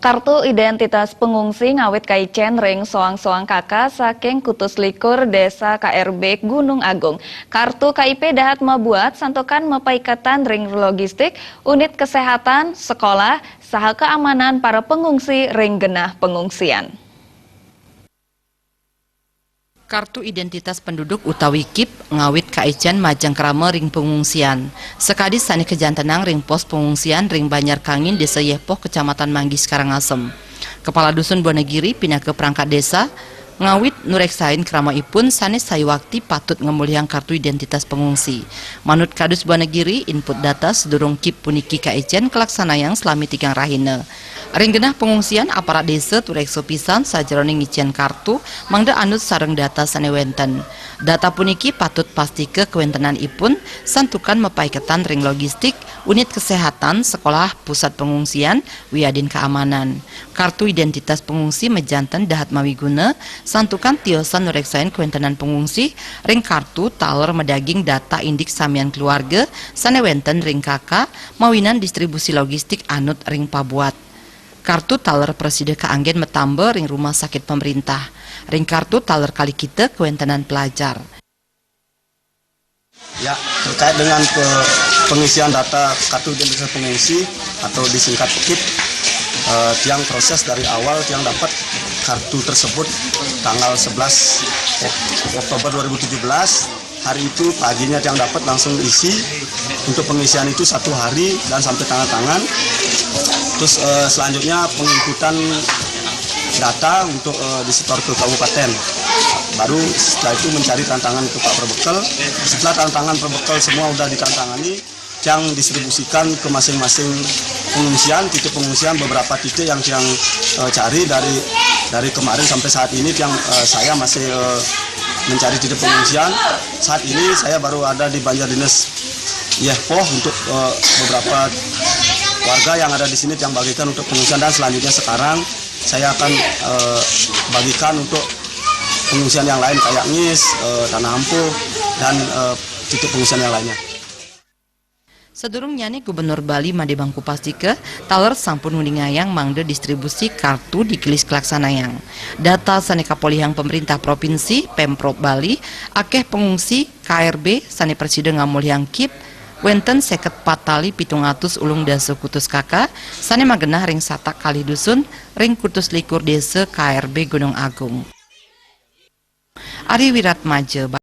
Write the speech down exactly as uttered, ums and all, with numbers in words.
Kartu identitas pengungsi ngawit kaicén ring soang-soang K K saking kutus likur Désa K R B Gunung Agung. Kartu K I P dahat mabuat santukan mapaiketan ring logistik, unit kesehatan, sekolah, saha keamanan para pengungsi ring genah pengungsian. Kartu Identitas Penduduk utawi KIP ngawit kaicén majeng krama ring pengungsian. Sakadi sané kajantenang ring pos pengungsian ring Banjar Kangin, Désa Yéhpoh, Kecamatan Manggis, Karangasem. Kepala Dusun Buanagiri pinaka perangkat désa ngawit nureksain krama ipun sané sayuwakti patut ngamolihang kartu identitas pengungsi. Manut Kadus Buanagiri, input data sadurung KIP puniki kaicén kalaksanayang salami tigang rahina. Ring genah pengungsian, aparat désa tureksa pisan sajeroning ngicén kartu mangda anut sareng data sané wénten. Data puniki patut pastika kawéntenanipun santukan mapaiketan ring logistik, unit kesehatan, sekolah, pusat pengungsian, wiadin keamanan. Kartu identitas pengungsi majanten dahat mawiguna santukan tiosan nureksain kawéntenan pengungsi ring kartu taler madaging data indik samian keluarga sané wénten ring K K mawinan distribusi logistik anut ring pabuat. Kartu taler prasida kaanggén matamba ring rumah sakit pemerintah. Ring kartu taler kalih kita kawéntenan pelajar. Ya, terkait dengan pe-, pengisian data kartu identitas pengungsi atau disingkat KIP, eh, tiang proses dari awal tiang dapat kartu tersebut tanggal sebelas Ok-, Oktober dua ribu tujuh belas. Hari itu paginya tiang dapat langsung isi untuk pengisian itu satu hari dan sampai tanda tangan. Terus, eh, selanjutnya penginputan data untuk, eh, disetor ke kabupaten. Baru setelah itu mencari tantangan ke Pak Perbekel. Setelah tantangan Perbekel semua udah ditandatangani, tiang distribusikan ke masing-masing pengungsian, titik pengungsian, beberapa titik yang tiang, eh, cari dari, dari kemarin sampai saat ini tiang, eh, saya masih, eh, mencari titik pengungsian. Saat ini saya baru ada di Banjar Dinas Yéhpoh untuk, eh, beberapa warga yang ada di sini tiang bagikan untuk pengungsian, dan selanjutnya sekarang saya akan, eh, bagikan untuk pengungsian yang lain kayak Ngis, eh, Tanah Ampuh, dan, eh, titik pengungsian yang lainnya. Sadurungnyané, Gubernur Bali Madé Bangku pastika, taler sampun nguningayang mangda distribusi kartu digelis kalaksanayang. Data sané kapolihang pemerintah provinsi, Pemprov Bali, akéh pengungsi K R B sané prasida ngamolihang KIP, wénten séket pat tali pitung atus ulung dasa kutus K K sané magenah ring satak kalih dusun ring kutus likur désa K R B Gunung Agung. Ari Wiratmaja,